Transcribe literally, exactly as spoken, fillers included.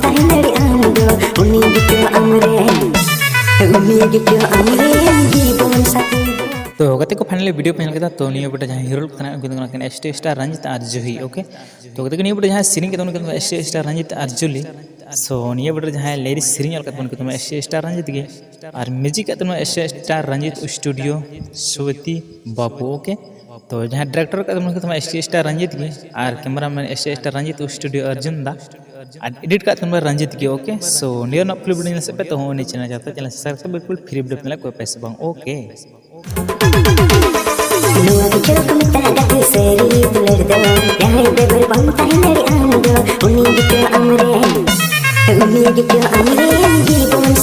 ᱛᱟᱦᱮᱸ ᱫᱟᱲᱮᱭᱟᱜ ᱟᱢ ᱫᱚ, ᱩᱱᱤ ᱜᱮᱪᱚ ᱟᱢᱨᱮᱱ, ᱩᱱᱤ ᱜᱮᱪᱚ ᱟᱢᱨᱮᱱ ᱡᱤᱵᱚᱱ ᱥᱟᱛᱷᱤ ᱫᱚ᱾ ᱛᱚ ᱜᱟᱛᱮ ᱠᱚ, finally video ᱯᱮ ᱧᱮᱞ ᱠᱮᱫᱟ᱾ ᱛᱚ ᱱᱤᱭᱟᱹ ᱵᱮᱴᱟ ᱡᱟᱦᱟᱸᱭ hero ᱠᱟᱱᱟ, ᱩᱱᱠᱤᱱ ᱫᱚ ᱠᱟᱱᱟ ᱠᱤᱱ S T star ᱨᱚᱧᱡᱤᱛ ᱟᱨ ᱡᱩᱦᱤ, okay? ᱛᱚ ᱜᱟᱛᱮ ᱠᱚ, ᱱᱤᱭᱟᱹ ᱵᱮᱴᱟ ᱡᱟᱦᱟᱸᱭ ᱥᱮᱨᱮᱧ ᱠᱟᱫᱟ, ᱩᱱᱠᱤᱱ ᱫᱚ S T star ᱨᱚᱧᱡᱤᱛ ᱟᱨ ᱡᱩᱞᱤ᱾ So ᱱᱤᱭᱟᱹ ᱵᱮᱴᱟ ᱡᱟᱦᱟᱸᱭ lyrics ᱥᱮᱨᱮᱧ ᱚᱞ ᱠᱟᱫ ᱩᱱᱠᱤᱱ ᱫᱚ S T star ᱨᱚᱧᱡᱤᱛ ᱜᱮ, ᱟᱨ music ᱠᱟᱫ ᱛᱟᱵᱚᱱᱟ S T star Ranjit studio Sati ᱵᱟᱵᱩ, okay? ᱛᱚ ᱡᱟᱦᱟᱸᱭ director ᱠᱟᱫ ᱛᱟᱵᱚᱱᱟ ᱩᱱᱠᱤᱱ ᱫᱚ S T star ᱨᱚᱧᱡᱤᱛ ᱜᱮ, ᱟᱨ cameraman S T star Ranjit studio Arjun ᱫᱟ, ᱟᱨ edit ᱠᱟᱫ ᱛᱟᱵᱚᱱᱟ ᱨᱚᱧᱡᱤᱛ ᱜᱮ, okay? So ᱱᱤᱭᱟᱹ ᱨᱮᱱᱟᱜ full video ᱧᱮᱞ ᱥᱮᱫ ᱯᱮ, ᱛᱚ ᱦᱚᱸ ᱩᱱᱤ channel ᱡᱟᱦᱟᱸ channel subscribe ᱵᱤᱞᱠᱩᱞ free video ᱯᱮ ᱧᱮᱞᱟ, ᱠᱳᱭ ᱯᱚᱭᱥᱟ ᱵᱟᱝ, okay? ᱱᱚᱣᱟ ᱜᱮ ᱪᱮᱫ ᱠᱚ ᱢᱮᱛᱟᱜᱼᱟ ᱜᱟᱛᱮ ᱥᱟᱹᱨᱤ ᱫᱩᱞᱟᱹᱲ ᱫᱚ? ᱡᱟᱦᱟᱸᱭ ᱵᱮᱜᱚᱨ ᱵᱟᱢ ᱛᱟᱦᱮᱸ ᱫᱟᱲᱮᱭᱟᱜᱼᱟ ᱟᱢ ᱫᱚ, ᱩᱱᱤ ᱜᱮᱪᱚ ᱟᱢᱨᱮᱱ, ᱩᱱᱤ ᱜᱮᱪᱚ ᱟᱢᱨᱮᱱ ᱡᱤᱵᱚᱱ